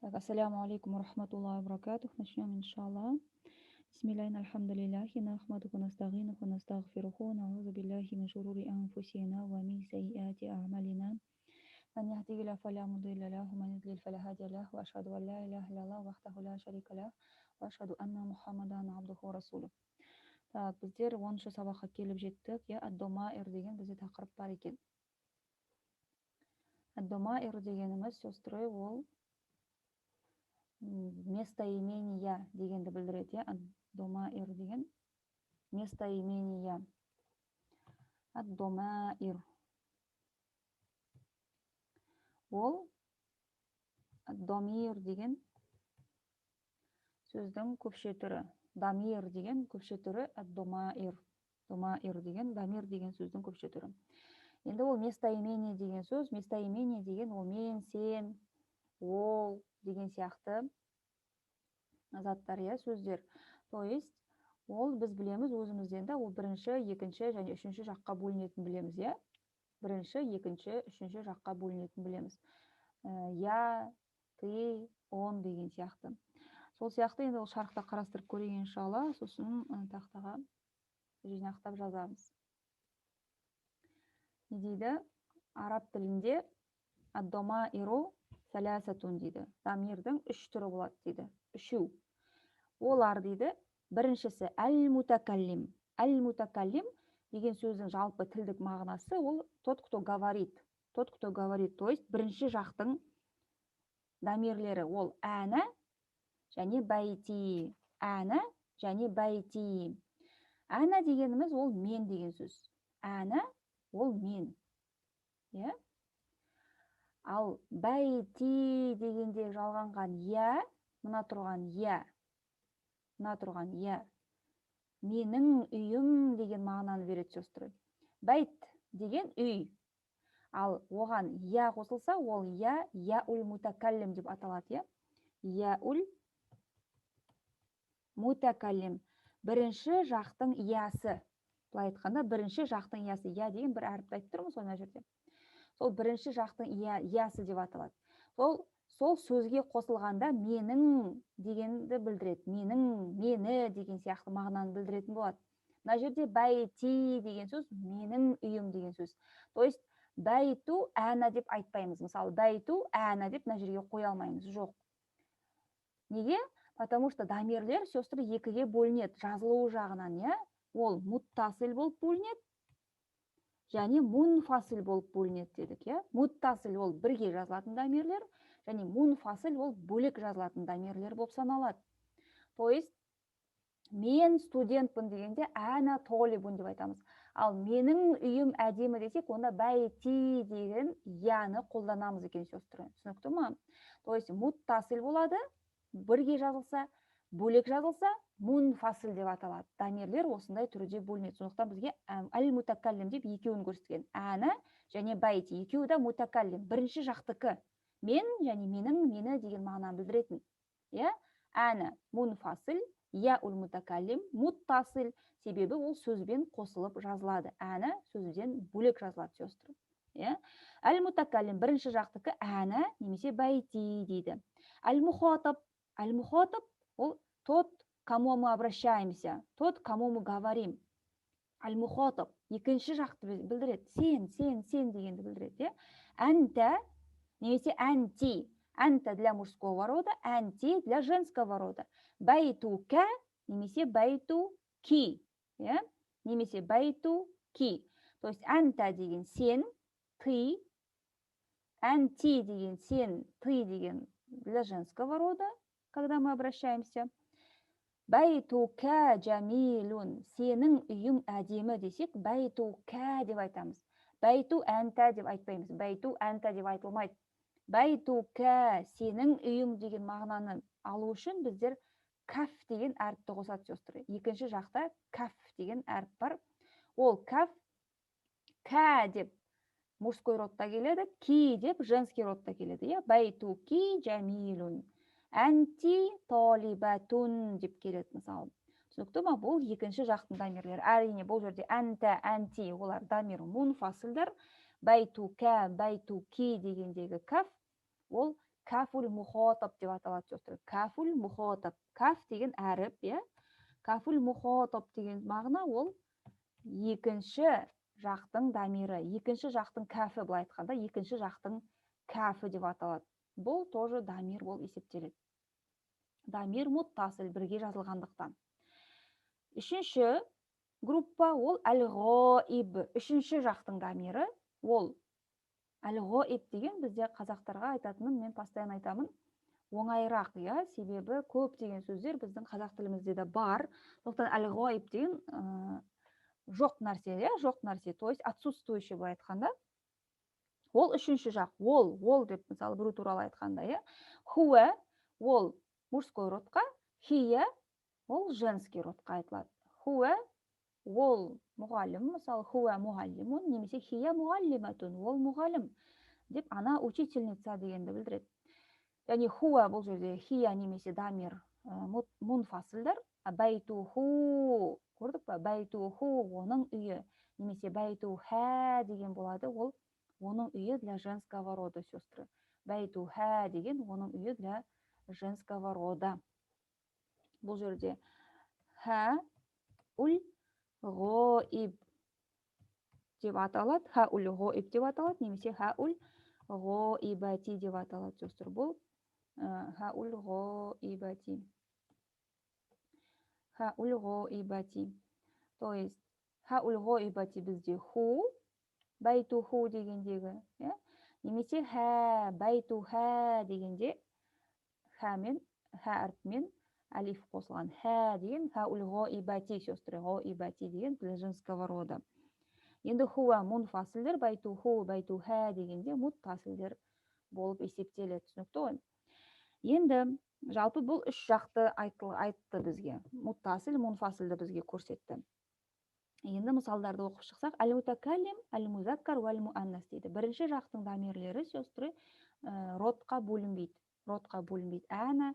Так, ассаляму алейкум ва рахматуллахи ва баракатух. Начнем, иншаллах. Бисмиллахи альхамдулиллахи, нахмадуху, настагинуху, настагфируху, наузу биллахи мин шурури анфусина ва мин сайиати а'малина. Ман яхдихиллаху фала мудилля лаху, ман юдлил фала хадия лаху, ва ашхаду ан ла илаха иллаллах вахдаху ла шарика лах, ва ашхаду анна Мухаммадан абдуху ва расулух. Так, біздер 10-шы сабаққа келіп жеттік. Я, ад-домаир деген бізде тақырып бар екен. Ад-домаир дегеніміз, сестры, ол местоимения дегенді білдіреді, иә. Ад-домаир деген местоимения. Ад-домаир. Ол ад-домир деген сөздің көпше түрі. Дамир деген көпше түрі ад-домаир. Домаир деген дамир деген сөздің көпше түрі. Енді ол местоимение деген сөз, местоимение деген ол мен, сен, ол деген сияқты заттар, иә, сөздер. То есть ол біз білеміз өзімізден де, ол бірінші, екінші және үшінші жаққа бөлінетінін білеміз, иә. Бірінші, екінші, үшінші жаққа бөлінетінін білеміз. Я, ты, он деген сияқты. Сол сияқты енді ол шархта қарастырып көрейік иншалла, сосын тақтаға жинақтап жазамыз. Не дейді? Араб тілінде ад-домаиру саласатун дейді. Дамирдің үш түрі болады дейді. Үшеу. Олар дейді, біріншісі әл-мутакаллим. Әл-мутакаллим деген сөздің жалпы тілдік мағынасы ол тот, кто говорит. Тот, кто говорит, то есть бірінші жақтың дамирлері ол әна және бәйти. Әна және бәйти. Әна дегеніміз ол мен деген сөз. Әна ол мен. Иә? Ал бәйти дегенде жалғанған я, мына тұрған я, мына тұрған я, менің үйім деген мағынаны береді, сестры. Бәйт деген үй. Ал оған я қосылса, ол я, я ул мутакаллим деп аталады, иә? Я ул мутакаллим. Бірінші жақтың ясы. Былай айтқанда, бірінші жақтың ясы. Я деген бір әріпті айтып тұрмыз ғой мына жерде. Сол бірінші жақтың ясы деп аталады. Сол сөзге қосылғанда менің дегенді білдіреді. Менің, мені деген сияқты мағынаны білдіретін болады. Мына жерде бәйти деген сөз менің үйім деген сөз. То есть бәйту әна деп айтпаймыз. Мысалы, бәйту әна деп мына жерге қоя алмаймыз. Жоқ. Неге? Потому что дамирлер, сестры, екіге бөлінеді жазылуы жағынан, иә? Ол муттасил болып бөлінеді және мунфасил болып бөлінеді дедік, иә? Муттасил ол бірге жазылатын дамирлер, және мунфасил ол бөлек жазылатын дамирлер болып саналады. То есть мен студентпін дегенде әна толибун деп айтамыз. Ал менің үйім әдемі десек, онда бәйти деген яны қолданамыз екен, сестры. Түсінікті ма? То есть муттасил болады, бірге жазылса, бөлек жазылса, мунфасил деп аталады. Дамирлер осындай түрде бөлінеді. Сондықтан бізге әл-мутакаллим деп екеуін көрсеткен. Әна және бәйти екеуі де мутакаллим. Бірінші жақтікі. Мен және менің, мені деген мағынаны білдіретін. Иә? Әна мунфасил, я ул мутакаллим, муттасил. Себебі ол сөзбен қосылып жазылады. Әна сөзден бөлек жазылады, сестры. Иә? Әл-мутакаллим бірінші жақтікі әна немесе бәйти дейді. Әл-мухатаб, әл-мухатаб ол тот, кому мы обращаемся, тот, кому мы говорим. Әл-мухатаб екінші жақты білдіреді. Сен, сен, сен дегенді білдіреді, иә? Әнтә немесе әнти. Әнтә для мужского рода, әнти для женского рода. Бәйтука немесе бәйтуки, иә? Немесе бәйтуки. То есть әнтә деген сен, ты, әнти деген сен, ты деген для женского рода, когда мы обращаемся. Бәйтука жамилун, сенің үйің әдемі десек, бәйтука деп айтамыз. Бәйту әнтә деп айтпаймыз. Бәйту әнтә деп айтылмайды. Бәйтука, сенің үйің деген мағынаны алу үшін біздер каф деген әріпті қосады, сестры. Екінші жақта каф деген әріп бар. Ол каф, ка деп мужской родта келеді, ки деп женский родта келеді, иә? Бәйтуки жамилун. Әнти толибатун деп келеді, мысалы. Түсінікті ма? Бұл екінші жақтың дамирлері. Әрине, бұл жерде әнтә, әнти олар дамир мунфасилдар. Бәйтука, бәйтуки дегендегі каф ол Кафул мухотаб деп аталады, сестры. Кафул мухотаб. Каф деген әріп, иә? Кафул мухотаб деген мағына ол екінші жақтың дамирі, екінші жақтың кәфі, былай айтқанда, екінші жақтың кәфі деп аталады. Бұл тоже дамир болып есептеледі. Дамир муттасил, бірге жазылғандықтан. Үшінші группа ол әл-ғоиб, үшінші жақтың дамирі. Ол әл-ғоиб деген бізде қазақтарға айтатыным, мен постоянно айтамын, оңайырақ, иә, себебі көптеген сөздер біздің қазақ тілімізде де бар. Сондықтан әл-ғоиб деген жоқ нәрсе, иә, жоқ нәрсе, то есть отсутствующий, былай айтқанда. Ол үшінші жақ, ол деп мысалы біреу туралы айтқанда, иә. Хуа ол мужской родқа, хия ол женский родқа айтылады. Хуа ол мұғалім, мысалы хуа мұғалимун немесе хия мұғалиматун, ол мұғалім деп, она учительница дегенді білдіреді. Яғни хуа бұл жерде хия немесе дамир мунфасылдар. Байтуху, көрдік па? Байтуху оның үйі, немесе байтуха деген болады, ол оның үйі для женского рода, сестры. Байтуха деген оның үйі для женского рода. Бұл жерде ха ул ғоиб деп аталады, ха ул ғоиб деп аталады, немесе ха ул ғоибати деп аталады, сестры. Бұл ха ул ғоибати. Ха ул ғоибати. То есть ха ул ғоибати бізде ху, байтуху дегендегі, иә? Немесе ха, байтуха дегенде ха мен ха әрпімен алиф қосылған. Ха деген ха ул ғоибати, сестры, ғоибати деген для женского рода. Енді хуа мунфасилдер, байтуху, байтуха дегенде муттасилдер болып есептеледі, түсінікті ғой? Енді жалпы бұл үш жақты айтты бізге. Муттасил, мунфасилді бізге көрсетті. Енді мысалдарды оқып шықсақ, әл-мутакаллим, әл-музаккар уәл муаннас дейді. Бірінші жақтың дамирлері, сестры, родқа бөлінбейді. Родқа бөлінбейді. Әна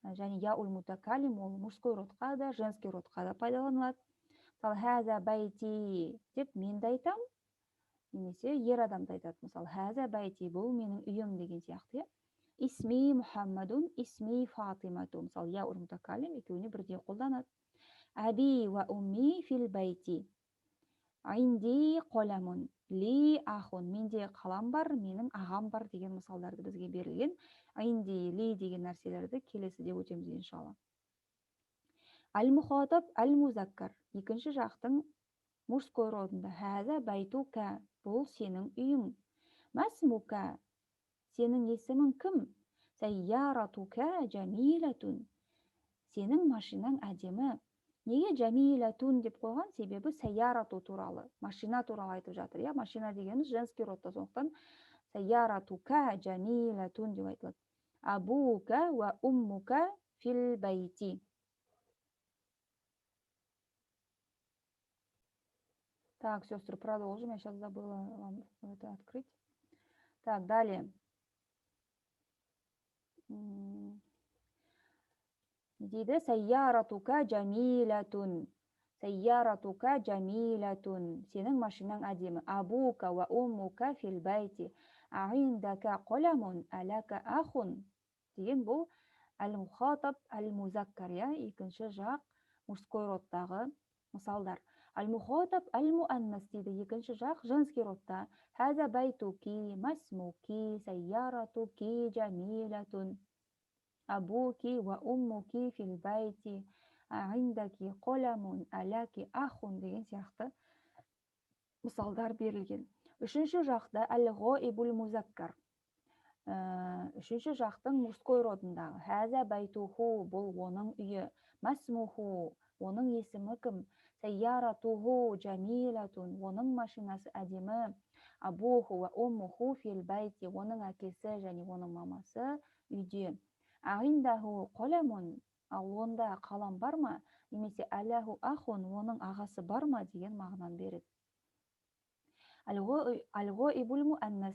және яул мутакаллим ол мужской родқа да, женский родқа да пайдаланылады. Мысалы, хаза байти деп мен де айтам, немесе ер адам да айтады. Мысалы, хаза байти, бұл менің үйім деген сияқты, иә. Исми Мухаммадун, исми Фатимату. Мысалы, яул мутакаллим екеуіне бірдей қолданады. Аби ва умми фил байти. Инди қаламун, ли ахун. Менде қалам бар, менің ағам бар деген мысалдарды бізге берілген. Инди, ли деген нәрселерді келесіде өтеміз иншалла. Әл-мухатаб, әл-музаккар. Екінші жақтың мужской родында. Хаза байтука, бұл сенің үйің. Масмука, сенің есімің кім? Сайяратука жамилатун. Сенің машинаң әдемі. Неге жамилатун деп қойған? Себебі сайярату туралы, машина туралы айтып жатыр. Иә, машина дегеніміз женский родта, сондықтан сайяратука жамилатун деп айтылады. Абука ва уммука фил байти. Так, сестры, продолжим. Я сейчас забыла вам это открыть. Так, далее. Дейді сайяратука жамилатун. Сайяратука жамилатун. Сенің машинаң әдемі. Абука ва уммука фил байти. Аиндака қаламун, алака ахун. Деген бұл әл-мухатаб, әл-музаккар, иә, екінші жақ мужской родтағы мысалдар. Әл-мухатаб, әл-муаннас дейді, екінші жақ женский родта. Хаза байтуки, масмуки, сайяратуки, жамилатун. Абуки ва уммуки фил байти, аиндаки қаламун, алаки ахун деген сияқты мысалдар берілген. Үшінші жақта әл-ғоибул музаккар. Үшінші жақтың мужской родындағы. Хаза байтуху, бұл оның үйі. Масмуху, оның есімі кім? Сайяратуху жамилатун, оның машинасы әдемі. Абуху ва уммуху фил байти, оның әкесі және оның мамасы үйде. Аиндаху қаламун, ал онда қалам бар ма? Немесе алаху ахун, оның ағасы бар ма деген мағынаны береді. Әл-ғоибул муаннас.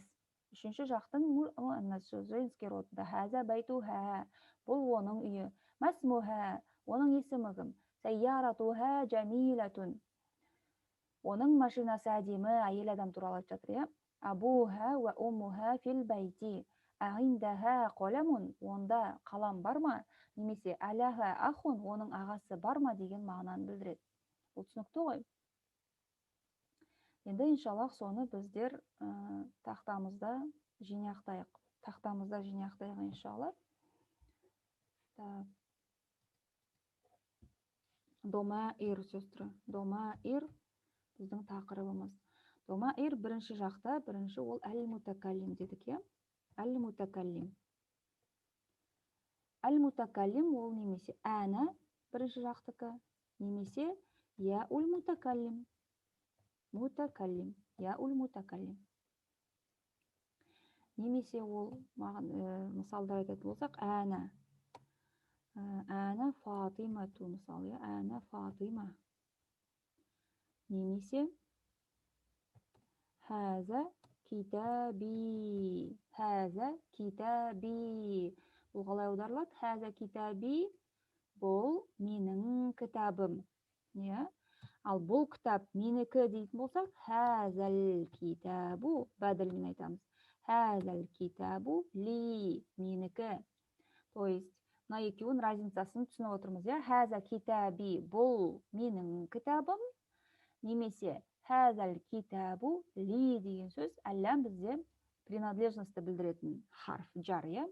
Үшінші жақтың муаннас женский родында. Хаза байтуха, бұл оның үйі. Масмуха, оның есімі кім? Сайяратуха жамилатун. Оның машинасы әдемі, әйел адам туралы айтып жатыр, иә? Абуха ва уммуха фил байти. Аиндаха қаламун, онда қалам бар ма? Немесе әләха ахун, оның ағасы бар ма деген мағынаны білдіреді. Бұл түсінікті ғой. Енді иншаллах соны біздер тақтамызда жинақтайық. Тақтамызда жинақтайық иншаллах. Так. Домаир, сестры. Домаир біздің тақырыбымыз. Домаир бірінші жақта, бірінші ол әл-мутакаллим дедік, иә? Әл-мутакаллим. Әл-мутакаллим ол немесе әна бірінші жақтікі, немесе я-ул-мутакаллим. Мутакаллим, я-ул-мутакаллим. Немесе ол маған мысалдар айтатын болсақ, әна. Әна Фатимату мысалы, иә? Әна Фатима. Немесе хаза китаби. Хаза китаби. Бұл қалай аударылады? Хаза китаби бұл менің кітабым. Иә? Ал бұл кітап менікі дейтін болсақ, хазал китабу бәділмен айтамыз. Хазал китабу ли менікі. То есть мына екеуінің разницасын түсініп отырмыз, иә? Хаза китаби бұл менің кітабым, немесе хазал китабу ли деген сөз әлләм бізде принадлежностьті білдіретін харф жар, иә?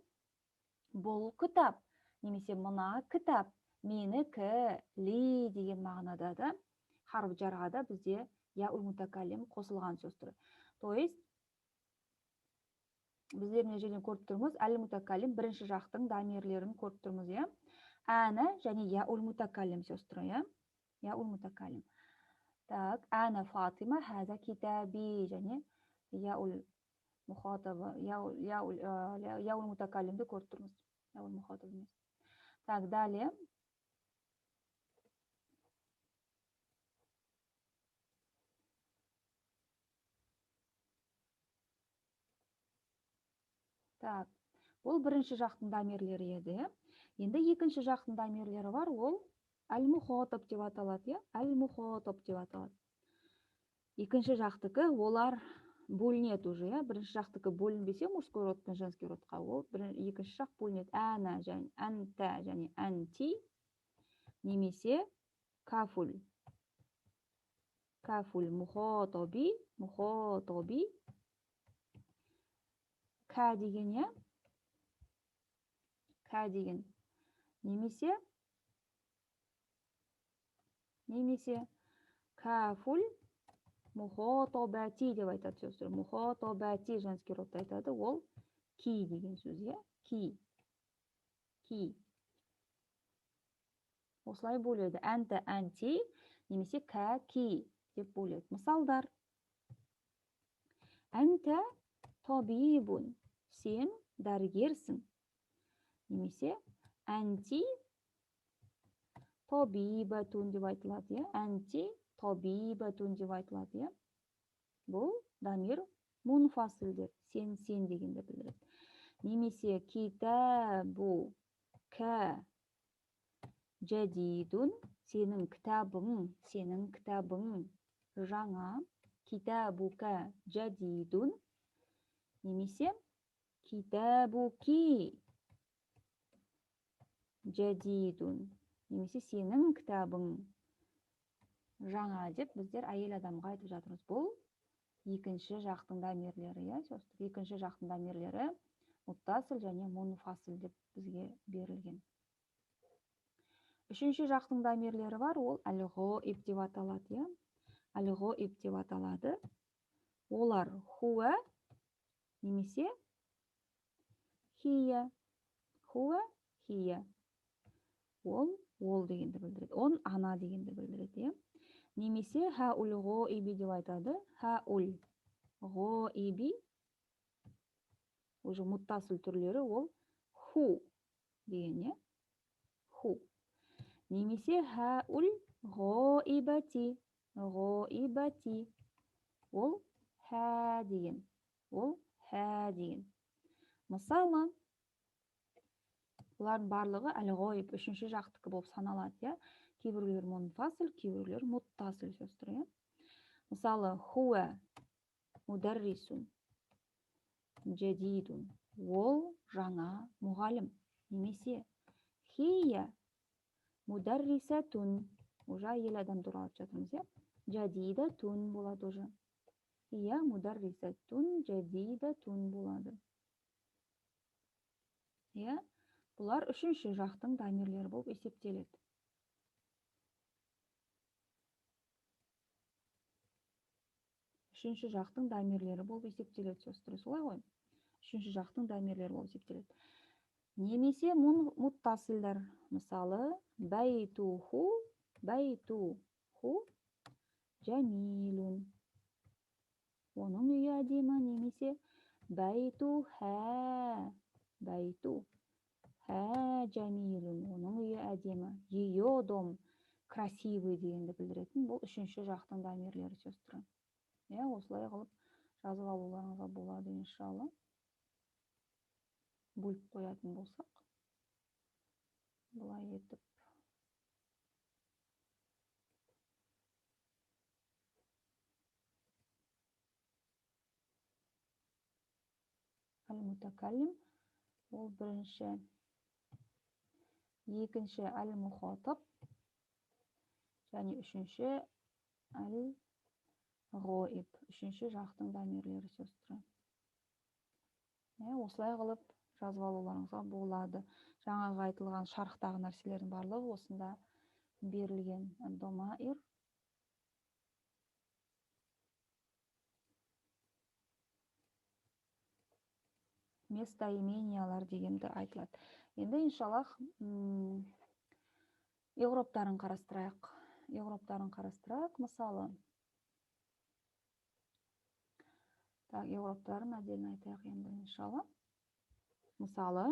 Бұл кітап немесе мына кітап менікі ли деген мағынада да харф жарға да бізде я-ул мутакаллим қосылған сөз түрі. То есть біздер мына жерден көріп тұрмыз, әл мутакаллим бірінші жақтың дамирлерін көріп тұрмыз, иә? Әна және я-ул мутакаллим сөз түрі, иә? Я-ул мутакаллим. Так, әна Фатима, хаза китаби және я-ул мухатаба, я-ул мутакаллимді көріп тұрмыз. Я-ул мухатаба емес. Так, далее. Так, бұл бірінші жақтың дамирлері еді. Енді екінші жақтың дамирлері бар, ол әл-мухатаб деп аталады, иә? Әл-мухатаб деп аталады. Екінші жақтікі олар бөлінеді уже, иә? Бірінші жақтікі бөлінбесе мужской род пен женский родқа, ол екінші жақ бөлінеді. Әна және әнта және әнти немесе кафул. Кафул мухатаби, мухатаби. Ка деген, иә? Ка деген. Немесе кафул мухатабати деп айтады сөздер. Мухатабати женский родта айтады. Ол ки деген сөз, иә? Ки. Ки. Осылай бөледі. Әнта, әнти немесе ка, ки деп бөледі. Мысалдар. Әнта табибун, сен дәрігерсің. Немесе әнти табибатун деп айтылады, иә? Әнти табибатун деп айтылады, иә? Бұл дамир мунфасилдер, сен, сен дегенді білдіреді. Немесе китабу ка жадидун, сенің кітабың, сенің кітабың жаңа. Китабука жадидун. Немесе китабуки жадидун, немесе сенің кітабың жаңа деп біздер әйел адамға айтып жатырмыз. Бұл екінші жақтың дамирлері, иә, сестры? Екінші жақтың дамирлері муттасил және мунфасил деп бізге берілген. Үшінші жақтың дамирлері бар, ол әл-ғоиб деп аталады, иә? Әл-ғоиб деп аталады. Олар хуа немесе хия. Хуа, хия. Ол, ол дегенді білдіреді. Он, ана дегенді білдіреді, иә? Немесе ха-ул ғоиби деп айтады. Ха-ул ғоиби. Уже муттасил түрлері ол ху деген, иә? Ху. Немесе ха-ул ғоибати. Ғоибати. Ол ха деген. Ол ха деген. Мысалы, бұлардың барлығы әл-ғоиб үшінші жақтікі болып саналады, иә? Кейбіреулер мунфасил, кейбіреулер муттасил сөз түрі, иә? Мысалы, хуа мударрисун жадидун. Ол жаңа мұғалім. Немесе хия мударрисатун. Уже әйел адам туралы айтып жатырмыз, иә? Жадидатун болады уже. Хия мударрисатун жадидатун болады. Иә? Бұлар үшінші жақтың дамирлері болып есептеледі. Үшінші жақтың дамирлері болып есептеледі, сестры, солай ғой? Үшінші жақтың дамирлері болып есептеледі. Немесе муттасилдар, мысалы, бәйтуху, бәйтуху жәмилун. Оның үйі әдемі, немесе бәйтуха, бәйтуха жәмилун. Оның үйі әдемі. Ее дом красивый дегенді білдіретін бұл үшінші жақтың дамирлері, сестры. Иә, осылай қылып жазып алуларыңызға болады, иншалла. Бөліп қоятын болсақ, былай етіп. Әл-мутакаллим ол бірінші, екінші әл-мухатаб және үшінші әл-ғоиб, үшінші жақтың дамирлері, сестры. Иә, осылай қылып жазып алуларыңызға болады. Жаңағы айтылған шарықтағы нәрселердің барлығы осында берілген. Домаир. Местоимениялар дегенді айтылады. Енді иншаллах, иғроптарын қарастырайық. Иғроптарын қарастырайық. Мысалы, так, иғроптарын отдельно айтайық енді иншалла. Мысалы,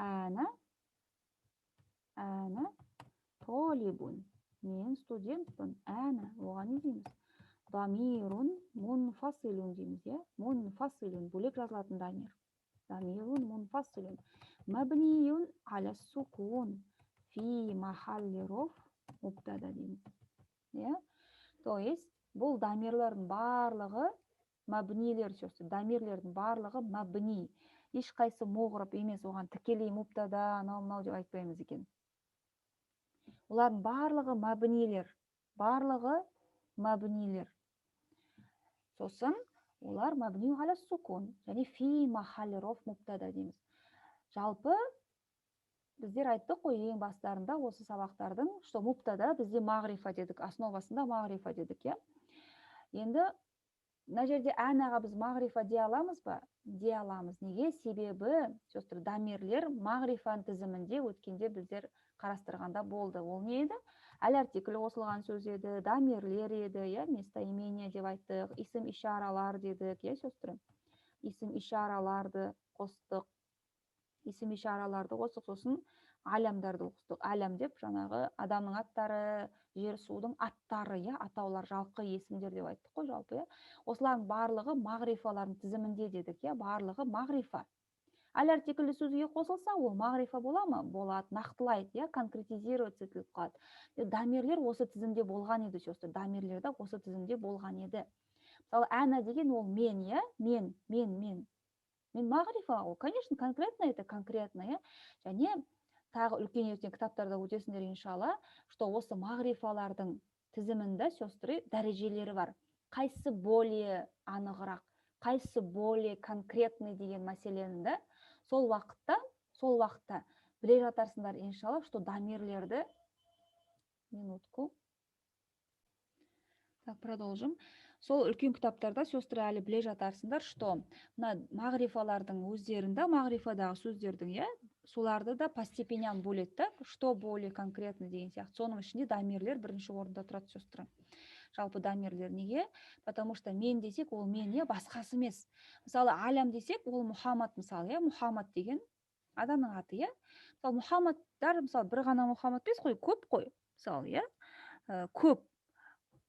әна, әна толибун. Мен студентпін. Әна, оған не дейміз? Дамирун мунфасилун дейміз, иә? Мунфасилун, бөлек жазылатын дамир. Дамирун мунфасилун. Мабниюн аля сукун фи махалли роф мубтада дейміз. Иә? То есть, бұл дамирлардың барлығы мабнилер, сөзсіз. Дамирлердің барлығы мабни. Ешқайсы муғраб емес, оған тікелей мубтада, анау мынау деп айтпаймыз екен. Олардың барлығы мабнилер. Барлығы мабнилер. Сосын олар мабни аля сукун және фи махалли роф мубтада дейміз. Жалпы біздер айттық қой ең бастарында осы сабақтардың, что мубтада бізде мағрифа дедік, основасында мағрифа дедік, иә? Енді мына жерде әнаға біз мағрифа дей аламыз ба? Дей аламыз. Неге? Себебі, сестры, дамирлер мағрифаның тізімінде өткенде біздер қарастырғанда болды. Ол не еді? Әл артикль қосылған сөз еді, дамирлер еді, иә, местоимение деп айттық, исім ишаралар дедік, иә, сестры? Исім ишараларды қостық. Исім ишараларды қостық, сосын алямдарды қостық. Алям деп жаңағы адамның аттары, жер судың аттары, иә, атаулар, жалқы есімдер деп айттық қой жалпы, иә. Осылардың барлығы мағрифалардың тізімінде дедік, иә, барлығы мағрифа. Әл артиклі сөзге қосылса, ол мағрифа бола ма? Болады, нақтылайды, иә, конкретизироваться етіліп қалады. Дамирлер осы тізімде болған еді, сестры, дамирлер де осы тізімде болған еді. Мысалы, әна деген ол мен, иә, мен, мен, мен. Мен мағрифа, ол, конечно, конкретно, это конкретно, иә. Және тағы үлкен ертең кітаптарда өтесіңдер, иншалла, что осы мағрифалардың тізімінде, сестры, дәрежелері бар. Қайсысы более анығырақ, қайсысы более конкретный деген мәселені де сол уақытта біле жатарсыңдар, иншалла, что дамирлерді. Минутку. Так, продолжим. Сол үлкен кітаптарда, сестры, әлі біле жатарсыңдар, что мына мағрифалардың өздерінде, мағрифадағы сөздердің, иә, соларды да постепенно бөледі да, что более конкретно деген сияқты. Соның ішінде дамирлер бірінші орында тұрады, сестры. Жалпы дамирлер неге? Потому что мен десек, ол мен, иә, басқасы емес. Мысалы, алям десек, ол Мұхаммад, мысалы, иә, Мұхаммад деген адамның аты, иә. Мысалы, Мұхаммадтар, мысалы, бір ғана Мұхаммад емес қой, көп қой, мысалы, иә, көп.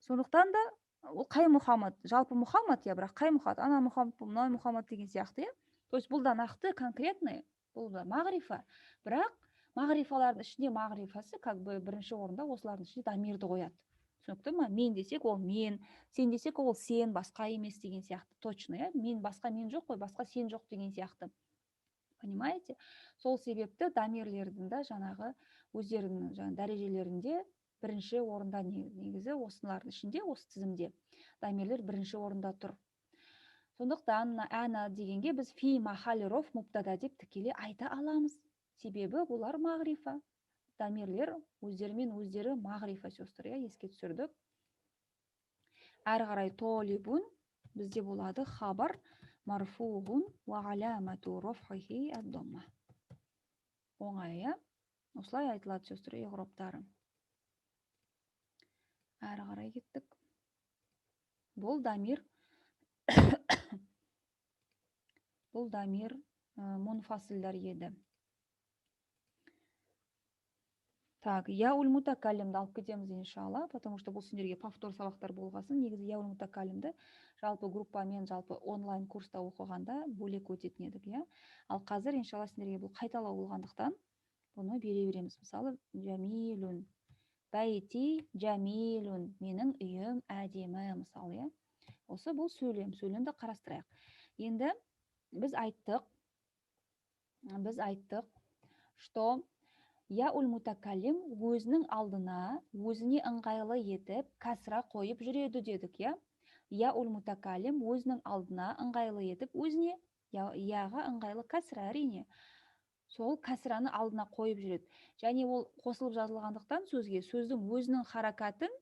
Сондықтан да ол қай Мұхаммад? Жалпы Мұхаммад, иә, бірақ қай Мұхаммад? Ана Мұхаммад, мынау Мұхаммад деген сияқты, иә. То есть бұл да нақты, конкретный, бұл да мағрифа. Бірақ мағрифалардың ішінде мағрифасы, как бы бірінші орында осылардың ішінде дамирді қояды. Түсінікті ма? Мен десек, ол мен, сен десек, ол сен, басқа емес деген сияқты. Точно, иә? Мен басқа мен жоқ қой, басқа сен жоқ деген сияқты. Понимаете? Сол себепті дамирлердің де жаңағы өздерінің жаңа дәрежелерінде бірінші орында, негізі осылардың ішінде, осы тізімде дамирлер бірінші орында тұр. Сондықтан мына әна дегенге біз фи махалли роф мубтада деп тікелей айта аламыз. Себебі бұлар мағрифа. Дамирлер өздерімен өздері мағрифа, сестры, иә, еске түсірдік. Әрі қарай толибун бізде болады хабар марфуғун уа аламату рафхихи ад-дамма. Оңай, иә? Осылай айтылады, сестры, иғроптары. Әрі қарай кеттік. Бұл дамир, бұл дамир мунфасилдар еді. Так, яул мутакаллимді алып кетеміз иншалла, потому что бұл сендерге повтор сабақтар болғасын, негізі яул мутакаллимді жалпы группамен, жалпы онлайн курста оқығанда бөлек өтетін едік, иә. Ал қазір иншалла сендерге бұл қайталау болғандықтан бұны бере береміз. Мысалы, жамилун, бәйти жамилун, менің үйім әдемі, мысалы, иә. Осы бұл сөйлем, сөйлемді қарастырайық. Енді біз айттық, что яул мутакаллим өзінің алдына, өзіне ыңғайлы етіп кәсра қойып жүреді дедік, иә. Яул мутакаллим өзінің алдына ыңғайлы етіп, өзіне, яға ыңғайлы кәсра, әрине. Сол кәсраны алдына қойып жүреді. Және ол қосылып жазылғандықтан сөзге, сөздің өзінің харакатын,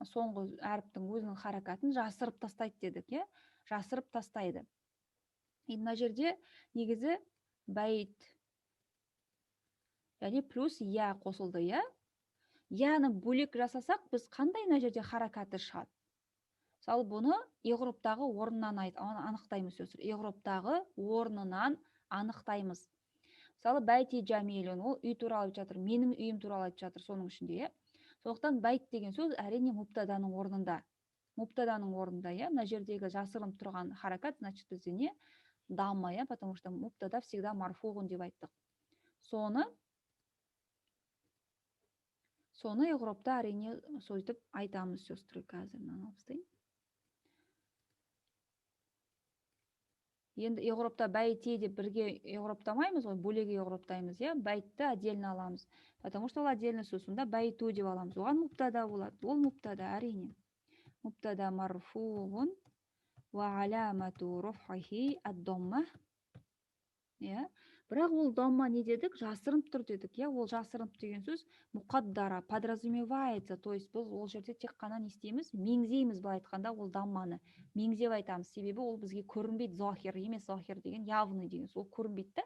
соңғы әріптің өзінің харакатын жасырып тастайды дедік, иә? Жасырып тастайды. Енді мына жерде негізі бәйт және плюс я қосылды, иә? Яны бөлек жасасақ, біз қандай мына жерде харакаты шығады? Мысалы, бұны иғроптағы орнынан анықтаймыз, сөз. Иғроптағы орнынан анықтаймыз. Мысалы, бәйти жамилун, ол үй туралы айтып жатыр, менің үйім туралы айтып жатыр соның ішінде, иә? Сондықтан бәйт деген сөз әрине мубтаданың орнында. Мубтаданың орнында, иә? Мына жердегі жасырынып тұрған харакат, значит, бізде не? Дамма, иә? Потому что мубтада всегда марфуғун деп айттық. Соны иғропта әрине сөйтіп айтамыз, сестры, қазір мынаны алып тастайын. Енді иғропта бәйти деп бірге иғроптамаймыз ғой, бөлек иғроптаймыз, иә? Бәйтті отдельно аламыз, потому что ол отдельно сөз, сонда бәйту деп аламыз. Оған мубтада болады, ол мубтада әрине. Мубтада марфуғун уа аламату рафхихи ад-дамма. Иә? Бірақ ол дамма не дедік? Жасырынып тұр дедік, иә? Ол жасырынып деген сөз мұқаддара, подразумевается, то есть біз ол жерде тек қана не істейміз? Меңзейміз, былай айтқанда, ол дамманы меңзеп айтамыз, себебі ол бізге көрінбейді, захир емес, захир деген явный деген сөз, ол көрінбейді да.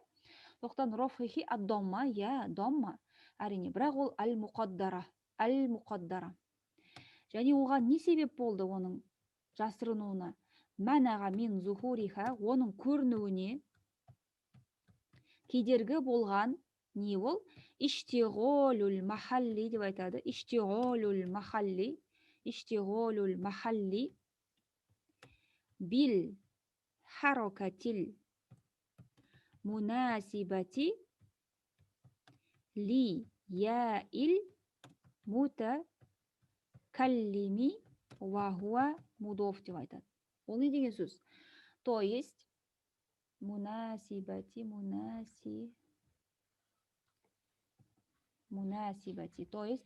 Сондықтан рафхихи ад-дамма, иә, дамма әрине, бірақ ол әл-мұқаддара, әл-мұқаддара. Және оған не себеп болды оның жасырынуына? Мәнаға мин зухуриха, оның көрінуіне кедергі болған не ол? Иштиғолул махалли деп айтады. Иштиғолул махалли, иштиғолул махалли бил харакатил мунасибати ли яил мутакаллими ва хуа мудоф деп айтады. Ол не деген сөз? То есть мунасибати, мунасибати, то есть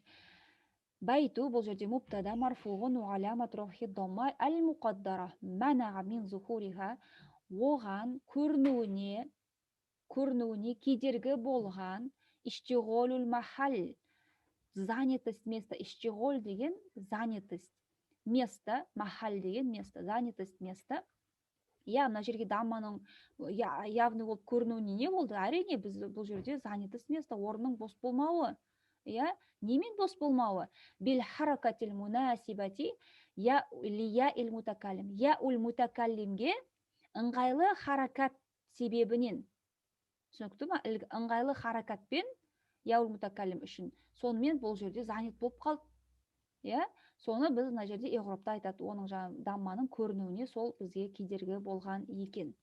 байту бұл жерде мубтада марфуғун уа аламат рафхи дамма әл-муқаддара манаға мин зухуриха, оған көрінуіне кедергі болған иштиғолул махал, занятость места, иштиғол деген занятость место, махал деген место, занятость место. Иә, мына жерге дамманың явный болып көрінуіне не болды? Әрине, біз бұл жерде занятость место, орынның бос болмауы. Иә, немен бос болмауы? Бил харакатил мунасибати я лия ил мутакаллим. Я ул мутакаллимге ыңғайлы харакат себебінен. Түсінікті ма? Ыңғайлы харакатпен я ул мутакаллим үшін. Сонымен бұл жерде занят болып қалды. Иә? Соны біз мына жерде иғропта айтады, оның жаңа дамманың көрінуіне сол бізге кедергі болған екен.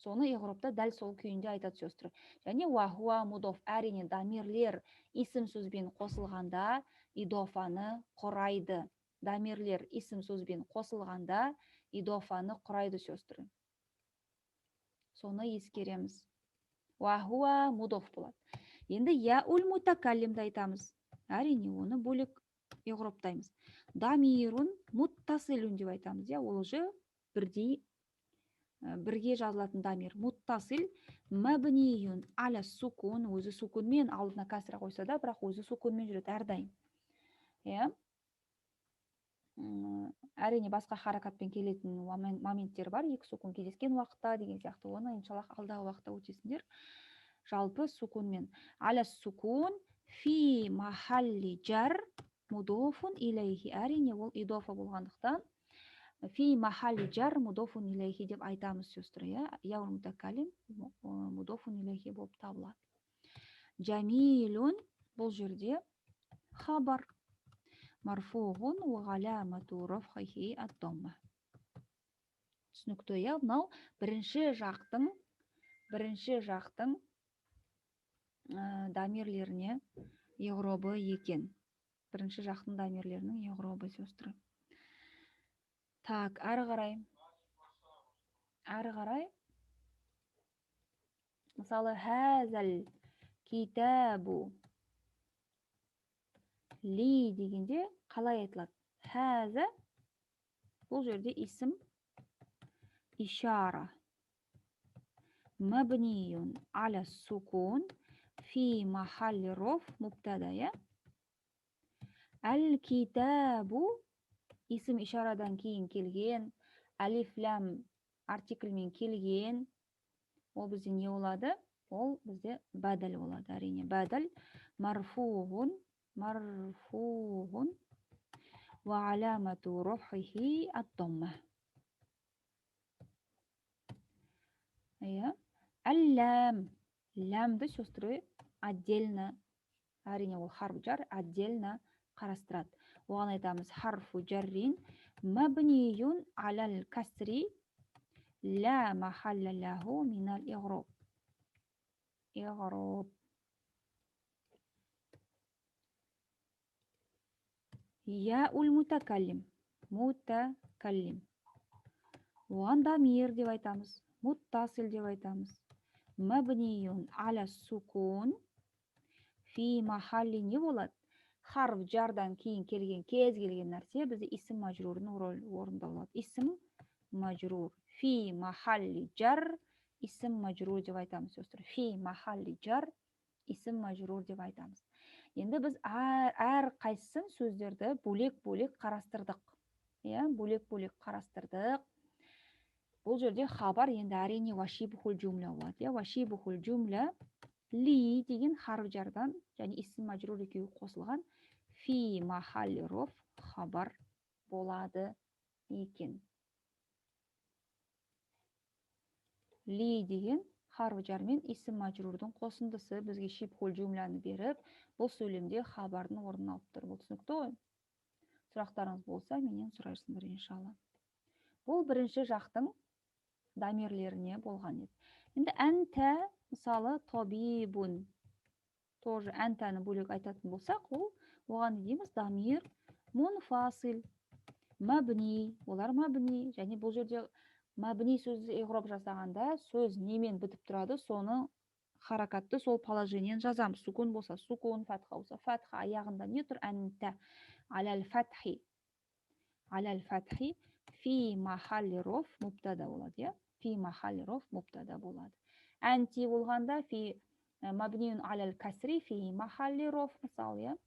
Соны иғропта дәл сол күйінде айтады, сестры. Және уа хуа мудоф, әрине дамирлер исім сөзбен қосылғанда идофаны құрайды. Дамирлер исім сөзбен қосылғанда идофаны құрайды, сестры. Соны ескереміз. Уа хуа мудоф болады. Енді яул мутакаллимді айтамыз. Әрине, оны бөлек иғроптаймыз. Дамирун муттасилун деп айтамыз, иә, ол уже бірдей бірге жазылатын дамир. Муттасил мабниюн аля сукун, өзі сукунмен, алдына кәсіра қойса да, бірақ өзі сукунмен жүреді әрдайым. Иә. Әрине басқа харакатпен келетін моменттер бар, екі сукун кездескен уақытта деген сияқты, оны иншаллах алдағы уақытта өтесіңдер. Жалпы сукунмен. Аля сукун фи махалли жар мудофун илейхи. Әрине ол идофа болғандықтан фи махалли жар мудофун илейхи деп айтамыз, сестры, иә. Яул мутакаллим мудофун илейхи болып табылады. Жамилун бұл жерде хабар. Марфуғун уа аламату рафхихи ад-дамма. Түсінікті, иә? Мынау бірінші жақтың дамирлеріне иғробы екен. Бірінші жақтың дамирлерінің иғробы, сестры. Так, әрі қарай. Әрі қарай. Мысалы, хазал китабу ли дегенде қалай айтылады? Хаза бұл жерде исім ишара. Мабниюн аля сукун фи махалли роф мубтада, иә? Әл китабу исім ишарадан кейін келген, алиф лям артикльмен келген, ол бізде не болады? Ол бізде бәділ болады, әрине. Бәділ марфуғун, марфуғун уа аламату рафхихи ад-дамма. Иә. Әл-лам. Лямды, сестры, отдельно, әрине ол харф жар, отдельно қарастырады. Оған айтамыз харфу жаррин мабниюн алал касри ла махалла лаху минал иғроб. Иғроб. Яул мутакаллим. Мутакаллим. Оған дамир деп айтамыз, муттасил деп айтамыз. Мабниюн аля сукун фи махалли не болады? Харф жардан кейін келген кез келген нәрсе бізде исім мажрурдың орындалады. Исім мажрур. Фи махалли жар исім мажрур деп айтамыз, сестры. Фи махалли жар исім мажрур деп айтамыз. Енді біз әр қайсысын сөздерді бөлек-бөлек қарастырдық. Иә, бөлек-бөлек қарастырдық. Бұл жерде хабар енді әрине вашибухул жумла болады. Иә, вашибухул жумла ли деген харф жардан және исім мажрур екеуі қосылған фи махалли роф хабар болады екен. Ли деген харф жар мен исім мажрурдың қосындысы бізге шибхул жумланы беріп, бұл сөйлемде хабардың орнын алып тұр. Бұл түсінікті ғой? Сұрақтарыңыз болса, менен сұрайсыңдар, иншалла. Бұл бірінші жақтың дамирлеріне болған еді. Енді әнтә, мысалы, тобибун. Тоже әнтәні бөлек айтатын болсақ, ол оған не дейміз? Дамир мунфасил, мабни, олар мабни. Және бұл жерде мабни сөзді иғроб жасағанда сөз немен бітіп тұрады, соны харакатты сол положениені жазамыз. Сукун болса сукун, фатха болса фатха, аяғында не тұр? Әнтә алал фатхи. Алал фатхи фи махалли роф мубтада болады, иә? Фи махалли роф мубтада болады. Әнти болғанда фи мабниюн алал касри фи махалли роф, мысалы, иә?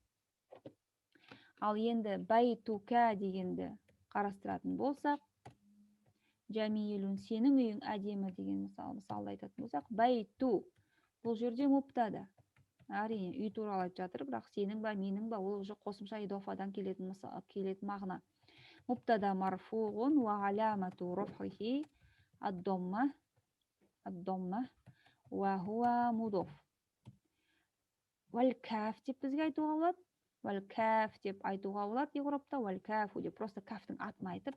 Ал енді байтука дегенді қарастыратын болсақ, жамилун сенің үйің әдемі деген мысалды айтатын болсақ, байту бұл жерде мубтада. Әрине үй туралы айтып жатыр, бірақ сенің ба, менің ба, ол уже қосымша идофадан келетін келетін мағына. Мубтада марфуғун уа аламату рафхихи ад-дамма, ад-дамма уа хуа мудоф. Уал каф деп бізге айтуға болады. Уал каф деп айтуға болады иғробта, уал кафу деп просто кафтың атын айтып,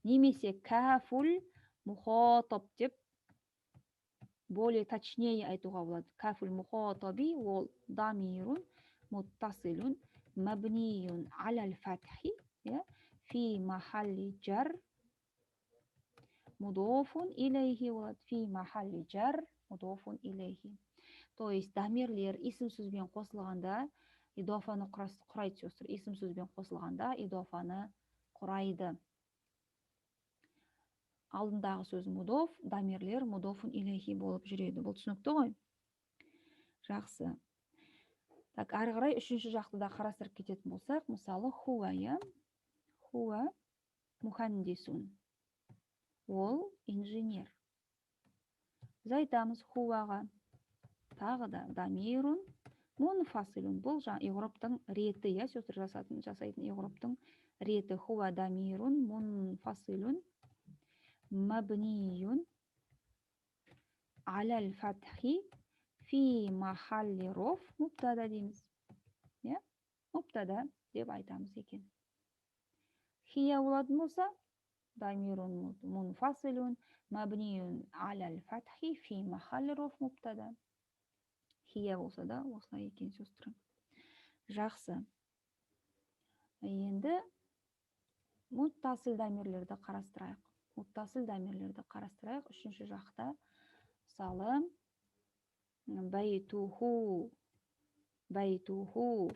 немесе кафул мухотаб деп более точнее айтуға болады. Кафул мухотаби ол дамирун муттасилун мабниюн алал фатхи, иә, фи махалли жар мудофун илейхи болады. Фи махалли жар мудофун илейхи. То есть дамирлер исім сөзбен қосылғанда идофаны құрайды, сестры. Исім сөзбен қосылғанда идофаны құрайды. Алдындағы сөз мудоф, дамирлер мудофун илейхи болып жүреді. Бұл түсінікті ғой? Жақсы. Так, ары қарай үшінші жақты да қарастырып кететін болсақ, мысалы, хуа, иә? Хуа мухандисун. Ол инженер. Біз айтамыз хуаға тағы да дамирун мунфасилун. Бұл иғроптың реті, иә, сестры, жасайтын иғроптың реті. Хуа дамирун мунфасилун мабниюн алал фатхи фи махалли роф мубтада дейміз. Иә, мубтада деп айтамыз екен. Хия болатын болса, дамирун мунфасилун мабниюн алал фатхи фи махалли роф мубтада. Хия болса да осылай екен, сестры. Жақсы. Енді муттасил дамирлерді қарастырайық. Муттасил дамирлерді қарастырайық. Үшінші жақта, мысалы, байтуху, байтуху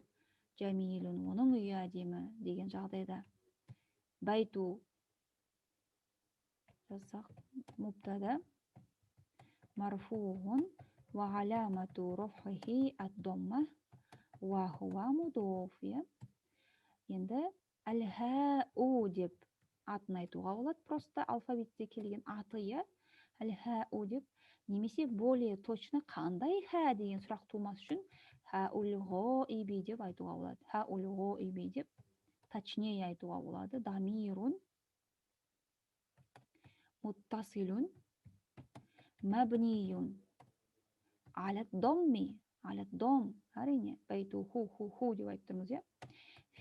жәмилун, оның үйі әдемі деген жағдайда байту жазсақ, мубтада марфуғун ва аламату рафхихи ад-дамма ва хуа мудоф. Енді әл-хау деп атын айтуға болады, просто алфавитте келген аты, иә, әл-хау деп, немесе более точно қандай ха деген сұрақ тумас үшін ха-ул-ғоиби деп айтуға болады. Ха-ул-ғоиби деп точнее айтуға болады. Дамирун муттасилун мабниюн аля домми, аля дом, әрине, байту ху ху ху деп айтып тұрмыз, иә.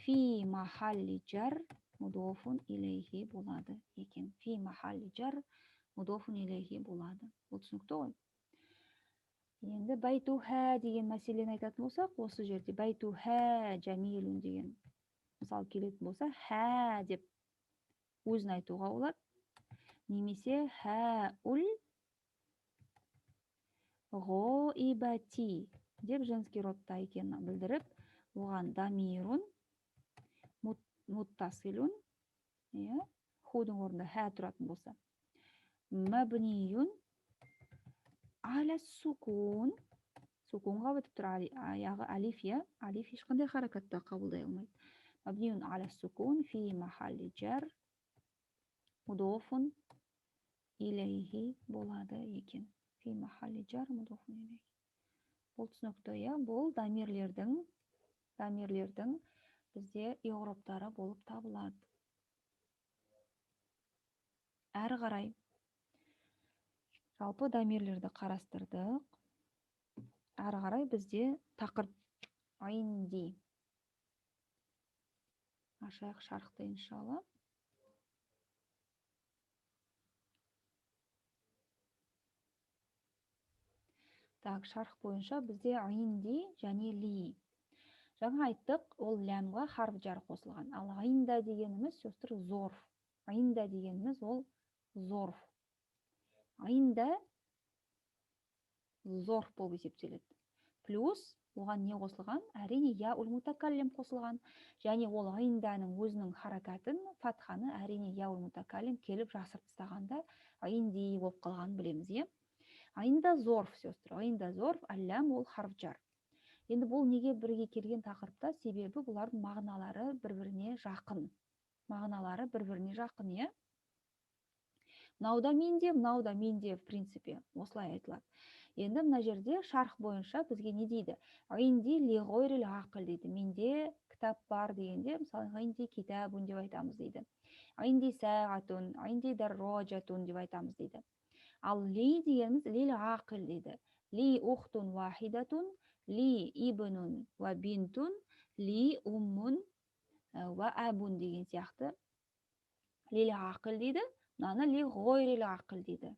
Фи махалли жар мудофун илейхи болады екен. Фи махалли жар мудофун илейхи болады. Бұл түсінікті ғой. Енді байтуха деген мәселені айтатын болсақ, осы жерде байтуха жәмилун деген мысал келетін болса, ха деп өзін айтуға болады. Немесе ха-ул ғоибати деп женский родта екенін білдіріп, оған дамирун муттасилун, иә, худың орнында ха тұратын болса, мабниюн аля сукун, сукунға бітіп тұр аяғы алиф, иә, алиф ешқандай харакатта қабылдай алмайды. Мабниюн аля сукун фи махалли жар мудофун илейхи болады екен. Фи махалли жар мудофун илейхи. Бұл түсінікті, иә, бұл дамирлердің бізде иғроптары болып табылады. Әрі қарай жалпы дамирлерді қарастырдық. Әрі қарай бізде тақырып айнди. Ашайық шархты, иншалла. Так, шарх бойынша бізде айнди және ли. Жаңа айттық, ол ләмға харф жар қосылған. Ал айнда дегеніміз, сестры, зорф. Айнда дегеніміз ол зорф. Айнда зорф болып есептеледі. Плюс оған не қосылған? Әрине, я ул мутакаллим қосылған. Және ол айнданың өзінің харакатын, фатханы, әрине, я ул мутакаллим келіп жасырып тастағанда айнди болып қалғанын білеміз, иә? Айнда зорф, сестры, айнда зорф, аллам ол харф жар. Енді бұл неге бірге келген тақырыпта? Себебі бұлардың мағыналары бір-біріне жақын. Мағыналары бір-біріне жақын, иә? Мынау да менде, мынау да менде, в принципе, осылай айтылады. Енді мына жерде шарх бойынша бізге не дейді? Инди ли ғойрил ақыл дейді. Менде кітап бар дегенде, мысалы, инди китабун деп айтамыз дейді. Инди сағатун, инди дарражатун деп айтамыз дейді. Ал ли дегеніміз лил ақыл дейді. Ли ухтун вахидатун, ли ибнун ва бинтун, ли уммун ва абун деген сияқты. Лил ақыл дейді. Мынаны ли ғойрил ақыл дейді.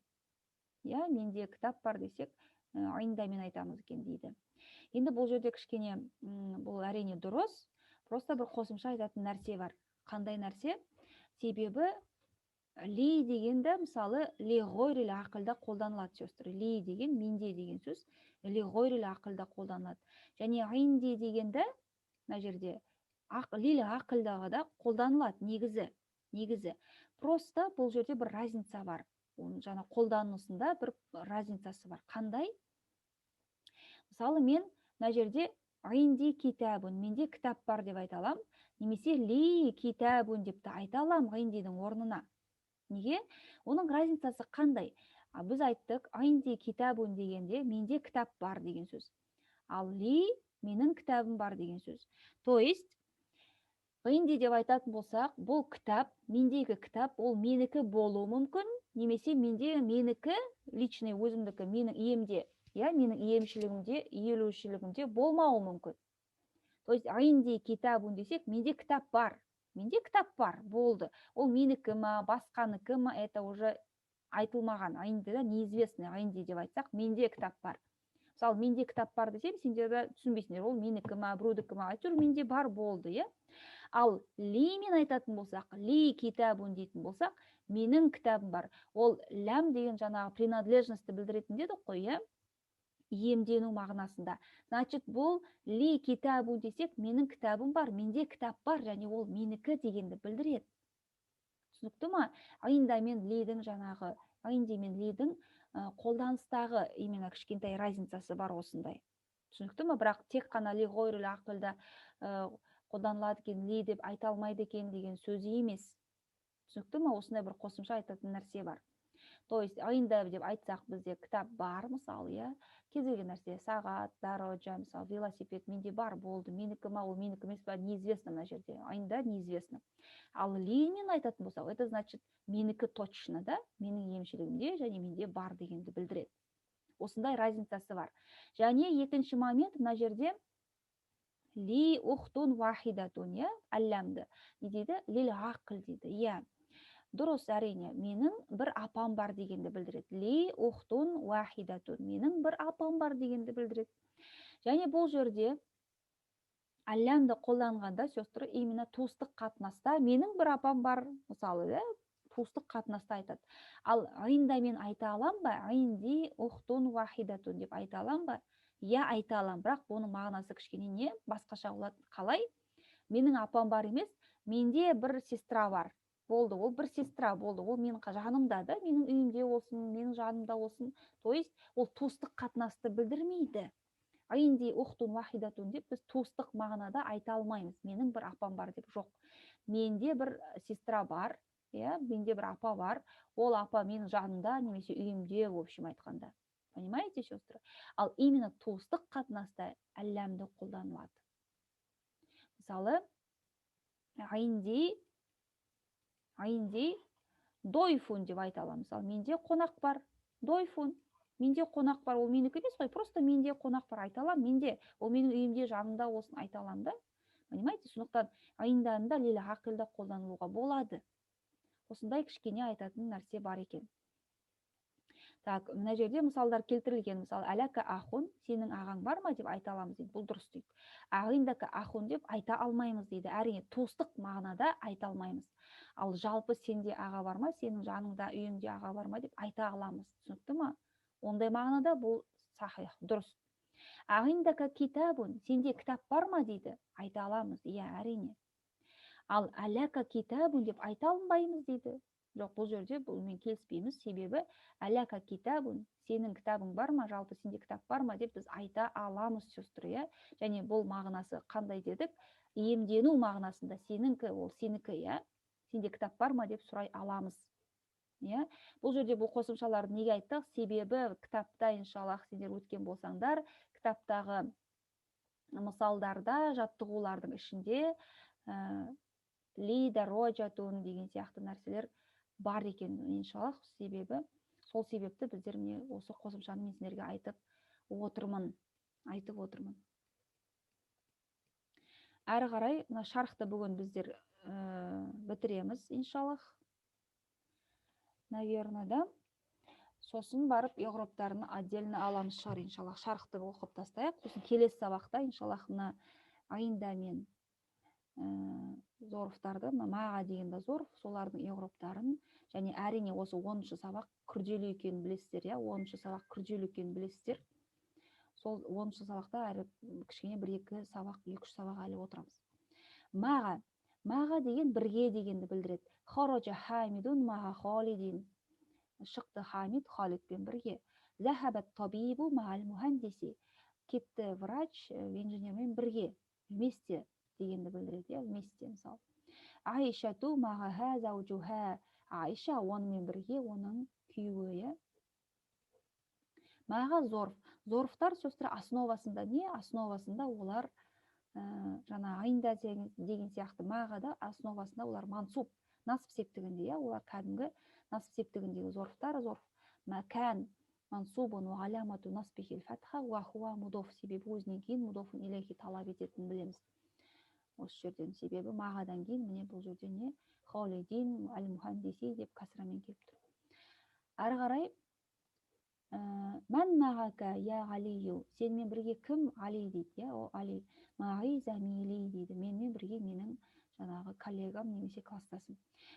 Я, менде кітап бар десек, айндамен айтамыз екен дейді. Енді бұл жерде кішкене, бұл әрине дұрыс, просто бір қосымша айтатын нәрсе бар. Қандай нәрсе? Себебі ли дегенде, мысалы, ли ғойрил ақылда қолданылады, сестры. Ли деген менде деген сөз, Ли ғойрил ақылда қолданылады. Және инди дегенді мына жерде лил ақылдағы да қолданылады негізі. Негізі. Просто бұл жерде бір разница бар. Оның жаңа қолданысында бір разницасы бар. Қандай? Мысалы, мен мына жерде инди китабун, менде кітап бар деп айта аламын, немесе ли китабун деп те айта аламын индидің орнына. Неге? Оның разницасы қандай? Біз айттық, инди китабун дегенде менде кітап бар деген сөз. Ал ли менің кітабым бар деген сөз. То есть инди деп айтатын болсақ, бұл кітап, мендегі кітап, ол менікі болуы мүмкін, немесе менде менікі, личный өзімдікі, менің иемде, иә, менің иемшілігімде, иелеушілігімде болмауы мүмкін. То есть инди китабун десек, менде кітап бар. Менде кітап бар, болды. Ол менікі ма, басқаныкі ма, это уже айтылмаған. Индида неизвестный инди деп айтсақ, менде кітап бар. Мысалы, менде кітап бар десем, сендер де түсінбейсіңдер, ол менікі ма, біреудікі ма, әйтеуір менде бар болды, иә. Ал ли мен айтатын болсақ, ли китабун дейтін болсақ, менің кітабым бар. Ол ләм деген жаңағы принадлежностьті білдіретін дедік қой, иә? Иемдену мағынасында. Значит, бұл ли китабун десек, менің кітабым бар, менде кітап бар, және ол менікі дегенді білдіреді. Түсінікті ма? Инда мен лидің жаңағы, инди мен лидің қолданыстағы именно кішкентай разницасы бар осындай. Түсінікті ма? Бірақ тек қана ли ғойрул ақылда қолданылады екен, ли деп айта алмайды екен деген сөзі емес. Түсінікті ма? Осындай бір қосымша айтатын нәрсе бар. То есть инда деп айтсақ, бізде кітап бар, мысалы, иә, кез келген нәрсе, сағат, дароджа, мысалы, велосипед менде бар, болды, менікі ма, ол менікі емес па, неизвестно мына жерде, инда неизвестно. Ал лимен айтатын болсақ, это значит менікі точно, да, менің иемшілігімде және менде бар дегенді білдіреді. Осындай разницасы бар. Және екінші момент, мына жерде ли ухтун вахидатун, иә, аллямды не дейді? Лил ақыл дейді, иә. Дұрыс, әрине, менің бір апам бар дегенді білдіреді. Ли ухтун уахидатун, менің бір апам бар дегенді білдіреді. Және бұл жерде аллямды қолданғанда, сестры, именно туыстық қатынаста менің бір апам бар, мысалы, да, туыстық қатынаста айтады. Ал инда мен айта алам ба? Инди ухтун уахидатун деп айта алам ба? Иә, айта алам, бірақ оның мағынасы кішкене не басқаша болады. Қалай? Менің апам бар емес, менде бір сестра бар. Болды, ол бір сестра болды, ол менің жанымда да, менің үйімде болсын, менің жанымда болсын. То есть ол туыстық қатынасты білдірмейді. Инди ухтун уахидатун деп біз туыстық мағынада айта алмаймыз. Менің бір апам бар деп, жоқ. Менде бір сестра бар, иә, менде бір апа бар. Ол апа менің жанымда немесе үйімде, в общем айтқанда. Понимаете, сестры? Ал именно туыстық қатынаста әлләмді қолданылады. Мысалы, инди дойфун деп айта аламын. Мысалы, менде қонақ бар, дойфун, менде қонақ бар, ол менікі емес қой, просто менде қонақ бар айта аламын, менде, ол менің үйімде, жанымда болсын айта аламын да. Понимаете? Сондықтан инданы да лил ақылда қолданылуға болады. Осындай кішкене айтатын нәрсе бар екен. Так, мына жерде мысалдар келтірілген. Мысалы, әләка ахун, сенің ағаң бар ма деп айта аламыз дейді. Бұл дұрыс дейді. Ағиндака ахун деп айта алмаймыз дейді. Әрине, туыстық мағынада айта алмаймыз. Ал жалпы сенде аға бар ма, сенің жаныңда, үйіңде аға бар ма деп айта аламыз. Түсінікті ма? Ондай мағынада бұл сахих, дұрыс. Ағиндака китабун, сенде кітап бар ма дейді. Айта аламыз, иә, әрине. Ал әләка китабун деп айта алмаймыз дейді. Жоқ, бұл жерде бұнымен келіспейміз, себебі әләка китабун, сенің кітабың бар ма, жалпы сенде кітап бар ма деп біз айта аламыз, сестры, иә. Және бұл мағынасы қандай дедік? Иемдену мағынасында, сенікі, ол сенікі, иә. Сенде кітап бар ма деп сұрай аламыз. Иә. Бұл жерде бұл қосымшаларды неге айттық? Себебі кітапта, иншаллах, сендер өткен болсаңдар, кітаптағы мысалдарда, жаттығулардың ішінде ли дарожатун деген сияқты нәрселер бар екен, иншаллах. Себебі сол себепті біздер міне осы қосымшаны мен сендерге айтып отырмын, айтып отырмын. Әрі қарай мына шархты бүгін біздер бітіреміз, иншаллах, наверное, да. Сосын барып иғробтарын отдельно аламыз шығар, иншаллах. Шархты оқып тастайық, сосын келесі сабақта, иншаллах, мына айнда мен зорфтарды, мына маға деген да зорф, солардың иғробтарын. Және әрине осы 10-сабақ күрделі екенін білесіздер, иә, 10-сабақ күрделі екенін білесіздер. Сол себепті иншаллах Сол 10-шы сабақта әрі кішкене бір-екі сабақ, екі-үш сабақ әлі отырамыз. Маға. Маға деген бірге дегенді білдіреді. Хаража Хамидун маға Халидин. Шықты Хамид Халидпен бірге. Захабат табибу мағал мухандиси. Кетті врач инженермен бірге, вместе дегенді білдіреді, иә, вместе мысалы. Аишату мағаха заужуха. Аиша онымен бірге, оның күйеуі, иә. Маға зорф. Зорфтар, сестры, основасында не? Основасында олар жаңа айнда деген сияқты мағада основасында олар мансуб, насып септігінде, иә, олар кәдімгі насып септігіндегі зорфтар. Зорф мәкән мансубун уа аламату насбихил фатха уа хуа мудоф, себебі өзінен кейін мудофун илейхи талап ететінін білеміз осы жерден. Себебі мағадан кейін міне бұл жерде не? Халидин әл мухандиси деп кәсрамен келіп тұр. Әрі қарай мән мағака я Алию, сенімен бірге кім, Али дейді, иә, о Али. Мағи замили дейді, менімен бірге менің жаңағы коллегам немесе класстасым.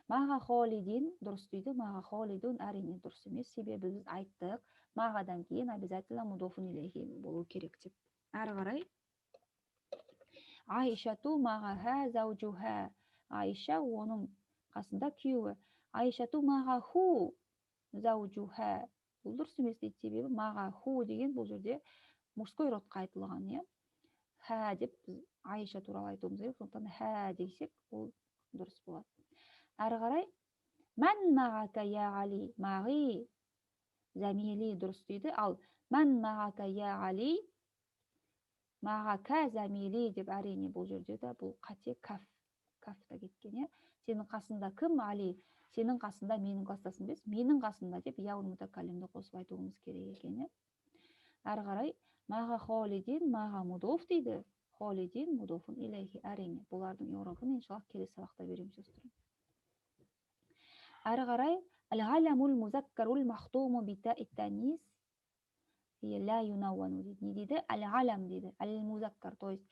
Маға Холидин дұрыс дейді, маға Холидун әрине дұрыс емес, себебі біз айттық, мағадан кейін обязательно мудофун илейхи болу керек деп. Әрі қарай Аишату мағаха заужуха. Аиша оның қасында күйеуі. Аишату мағаху заужуха. Бұл дұрыс емес дейді, себебі мағаху деген бұл жерде мужской родқа айтылған, иә. Хә деп біз Аиша туралы айтуымыз керек, сондықтан хә десек ол дұрыс болады. Әрі қарай мән мағака я Али, мағи замили дұрыс дейді. Ал мән мағака я Али, мағака замили деп әрине бұл жерде де бұл қате, каф, каф та кеткен, иә. Сенің қасында кім, Али? Сенің қасында менің класстасым емес, менің қасында деп яул мутакаллимді қосып айтуымыз керек екен, иә. Әрі қарай маға Холидин, маға мудоф дейді. Холидин мудофун илейхи, әрине бұлардың иғрабын иншаллах келесі сабақта береміз, сестры. Әрі қарай әл-ғаламул музаккарул махтуму битаи танис ла юнауану дейді. Не дейді? Әл-ғалам дейді, әл-музаккар, то есть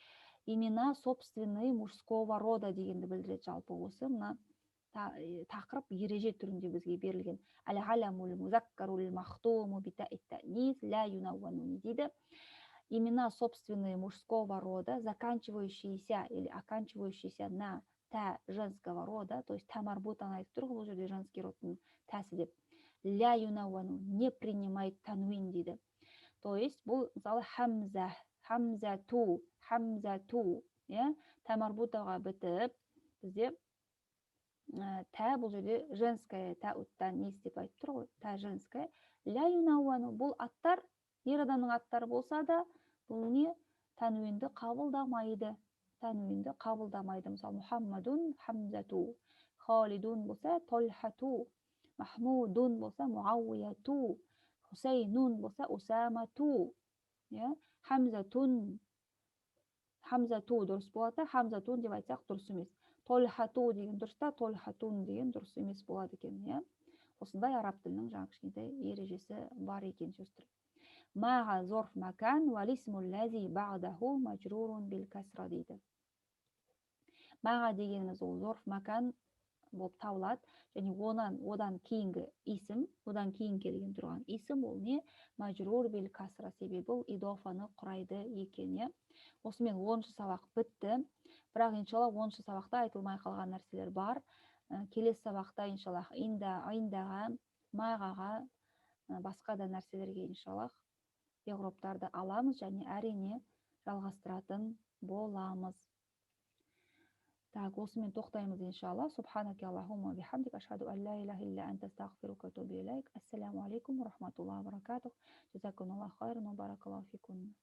имена собственные мужского рода дегенді білдіреді. Жалпы осы мына тақырып ереже түрінде бізге берілген. Әл-ғаламул музаккарул махтуму битаи танис ла юнауану не дейді? Имена собственные мужского рода, заканчивающиеся или оканчивающиеся на та женского рода, то есть та марбутаны айтып тұр ғой бұл жерде, женский родтың тәсі деп. Ля юнауану, не принимает танвин дейді. То есть бұл мысалы хамза, хамзату, хамзату, иә, та марбутаға бітіп бізде тә бұл жерде женская та танис деп айтып тұр ғой, та женская. Ля юнауану, бұл аттар ер адамның аттары болса да, бұл не, тәнуинді қабылдамайды, тәнуинді қабылдамайды. Мысалы Мұхаммадун Хамзату, Халидун болса Толхату, Махмудун болса Муауияту, Хусейнун болса Усамату, иә. Хамзатун, Хамзату дұрыс болады, Хамзатун деп айтсақ дұрыс емес. Толхату деген дұрыс та, Толхатун деген дұрыс емес болады екен, иә. Осындай араб тілінің жаңа кішкентай ережесі бар екен, сестры. Маға зорф макан уал исму лази баъдаху мажрурун бил касра дейді. Маға дегеніміз ол зорф макан болып табылады, және одан кейінгі исім, одан кейін келген тұрған исім ол не? Мажрур бил касра, себебі ол идофаны құрайды екен, иә. Осымен 10-шы сабақ бітті. Бірақ иншалла 10-шы сабақта айтылмай қалған нәрселер бар. Келесі сабақта иншаллах инда, айндаға, мағаға, басқа да нәрселерге иншаллах иғробтарды аламыз және әрине жалғастыратын боламыз. Так, осымен тоқтаймыз иншалла. Субханака Аллахумма бихамдик, ашхаду ан ла илаха илля анта, астағфирука ва атубу илайк. Ассаламу алейкум ва рахматуллахи ва баракатух. Джазакумуллаху хайран ва баракаллаху фикум.